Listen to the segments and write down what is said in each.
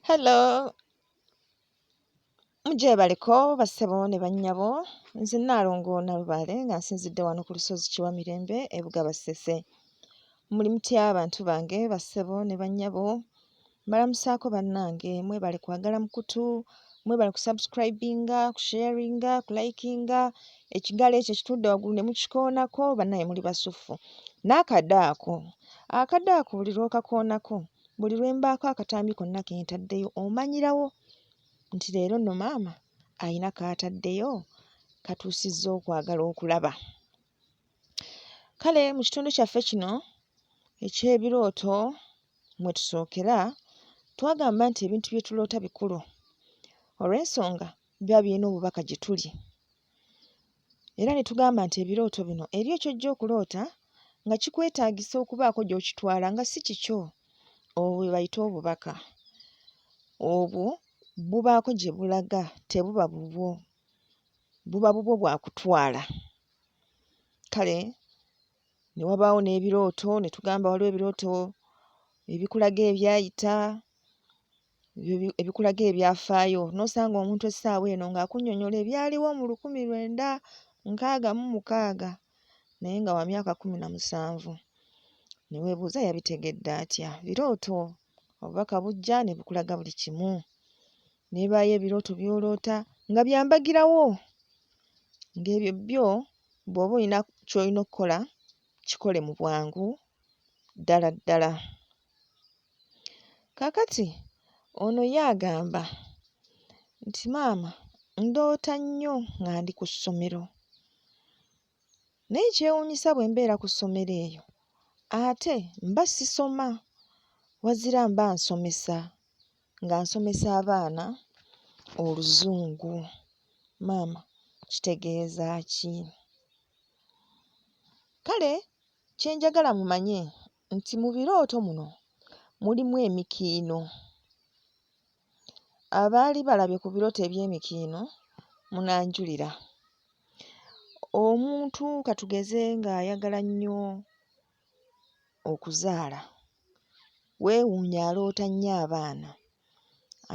Hello, mugyebaleko bassebo ne bannyabo. Nze Nnaalongo Nalubaale nga nsinzidde wano ku lusozi Kiwamirembe e Bugaba Ssese. Muli mutya bantu bange bassebo ne bannyabo? Mbalamusaako bannange, mwebale kwagala mukutu, mwebale kusubscribinga, kusharinga, kulikinga, ekigalo ekyo ekitudde waggulu ne mukikoonako bannaye muli basuffu. N'akadde ako, akadde ako buli lw'okakoonako buli lwe mbaako akatambi konna ke ntaddeyo omanyirawo nti leero nno maama alina k'ataddeyo katuusizza okwagala okulaba. Kale mu kitundu kyaffe kino eky'ebirooto mwe tusookera, twagamba nti ebintu bye tuloota bikulu olw'ensonga biba birina obubaka gye tuli. Era ne tugamba nti ebirooto bino eriyo ky'ojja okuloota nga kikwetaagisa okubaako gy'okitwala nga si kikyo, obwo bwe bayita obubaka. Obwo bubaako gye bulaga tebuba bubwo, buba bubwo bwa kutwala. Kale ne wabaawo n'ebirooto ne tugamba waliwo ebirooto ebikulaga ebyayita, ebikulaga ebyafaayo n'osanga omuntu essaawa eno ng'akunnyonnyola ebyaliwo mu 1966 naye nga wa myaka 17 ne weebuuza yabitegedde atya? Birooto, obubaka bujja ne bukulaga buli kimu. Ne bibaayo ebirooto by'oloota nga bya mbagirawo ng'ebyo byo bw'oba olina ky'olina okukola kikole mu bwangu ddala ddala. Kaakati ono ye agamba nti maama ndoota nnyo nga ndi ku ssomero naye ekyewuunyisa bwe mbeera ku ssomero eyo ate mba sisoma wazira mba nsomesa nga nsomesa abaana Oluzungu. Maama kitegeeza ki? Kale kye njagala mumanye nti mu birooto muno mulimu emikiino. Abaali balabye ku birooto eby'emikiino munanjulira. Omuntu ka tugeze ng'ayagala nnyo okuzaala, weewuunye aloota nnyo abaana,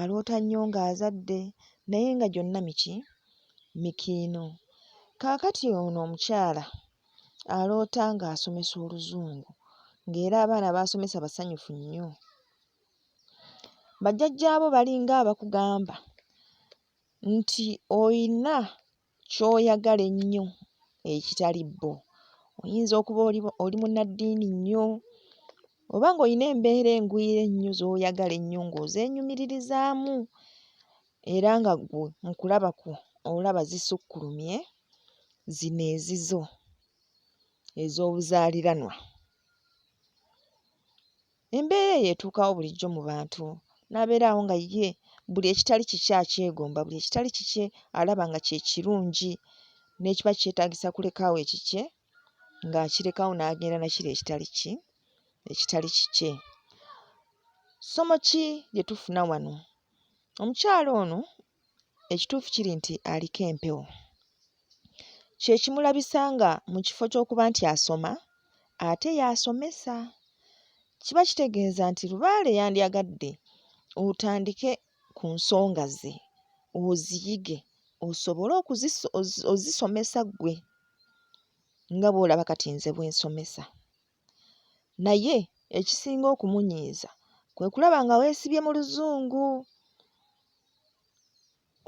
aloota nnyo ng'azadde naye nga gyonna miki? Mikiino. Kaakati ono omukyala aloota ng'asomesa Oluzungu ng'era abaana b'asomesa basanyufu nnyo. Bajjajjaabo balinga abakugamba nti oyina ky'oyagala ennyo ekitali bo. Oyinza okuba oli oli munnaddiini nnyo oba ng'olina embeera engwira ennyo z'oyagala ennyo ng'ozeenyumiririzaamu era nga ggwe mu kulaba kwo olaba zisukkulumye zino ezizo ez'obuzaaliranwa. Embeera eyo etuukawo bulijjo mu bantu n'abeera awo nga ye buli ekitali kikye akyegomba, buli ekitali kikye alaba nga kye kirungi n'ekiba kyetaagisa kulekaawo ekikye ng'akirekawo n'agenda na kiri ekitali ki ekitali kikye. Ssomo ki lye tufuna wano? Omukyala ono ekituufu kiri nti aliko empewo. Kye kimulabisa nga mu kifo ky'okuba nti asoma ate y'asomesa. Kiba kitegeeza nti lubaale yandyagadde otandike ku nsonga ze oziyige osobole okuzisomesa ggwe nga bw'olaba kati nze bwe nsomesa. Naye ekisinga okumunyiiza kwe kulaba nga weesibye mu Luzungu.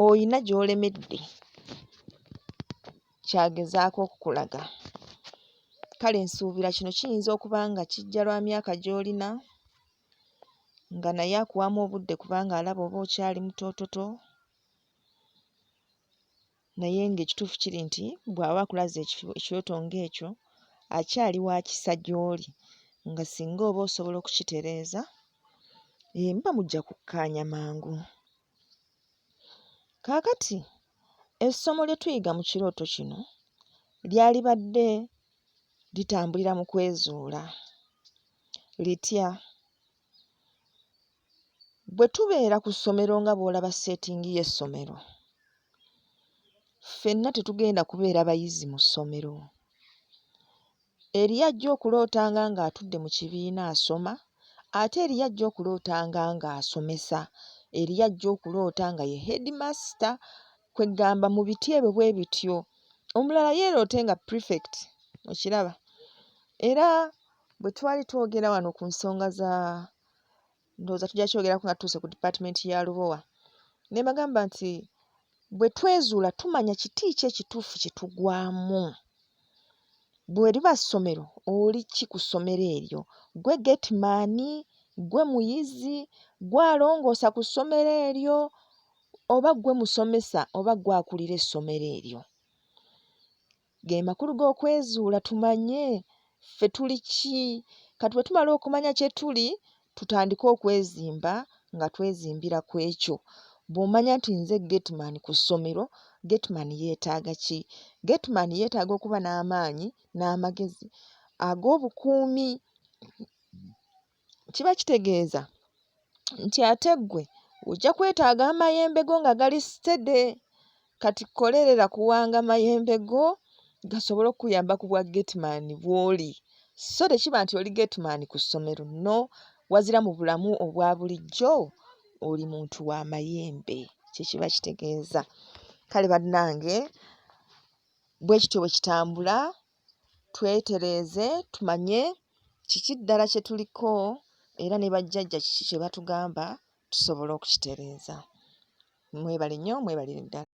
Olina gy'olemedde ky'agezaako okukulaga. Kale nsuubira kino kiyinza okuba nga kijja lwa myaka gy'olina nga naye akuwaamu obudde kubanga alaba oba okyali mutoototo naye ng'ekituufu kiri nti bw'aba akulaze ekirooto ng'ekyo akyali wa kisa gy'oli nga singa oba osobola okukitereeza eh, muba mujja kukkaanya mangu. Kaakati essomo lye tuyiga mu kirooto kino lyalibadde litambulira mu kwezuula. Litya? Bwe tubeera ku ssomero nga bw'olaba seetingi y'essomero, ffenna tetugenda kubeera bayizi mu ssomero. Eriyo ajja okulootanga ng'atudde mu kibiina asoma ate eriyo ajja okulootanga ng'asomesa. Eriyo ajja okuloota nga ye headmaster, kweggamba mu biti ebyo bwe bityo. Omulala yeeroote nga prefect, okiraba. Era bwe twali twogera wano ku nsonga za ndowooza tujja kyogerako nga tutuuse ku dipaatimenti ya Lubowa, ne mbagamba nti bwe twezuula tumanya kiti ki ekituufu kye tugwamu. Bwe liba ssomero, oli ki ku ssomero eryo? Ggwe gate-man? Ggwe muyizi? Ggwe alongoosa ku ssomero eryo? Oba ggwe musomesa oba ggwe akulira essomero eryo? Ge makulu g'okwezuula tumanye ffe tuli ki. Kati bwe tumala okumanya kye tuli, tutandike okwezimba nga twezimbira ku ekyo. Bw'omanya nti nze gateman ku ssomero, gateman yeetaaga ki? Gateman yeetaaga okuba n'amaanyi n'amagezi ag'obukuumi. Kiba kitegeeza nti ate ggwe ojja kwetaaga amayembe go nga gali steady. Kati kolerera kuwanga mayembe go gasobole okukuyamba ku bwa gateman bw'oli. So tekiba nti oli gateman ku ssomero, no, wazira mu bulamu obwa bulijjo oli muntu wa mayembe, kye kiba kitegeeza. Kale bannange bwe kityo bwe kitambula, twetereeze tumanye kiki ddala kye tuliko era ne bajjajja kiki kye batugamba tusobole okukitereeza. Mwebale nnyo mwebalire ddala.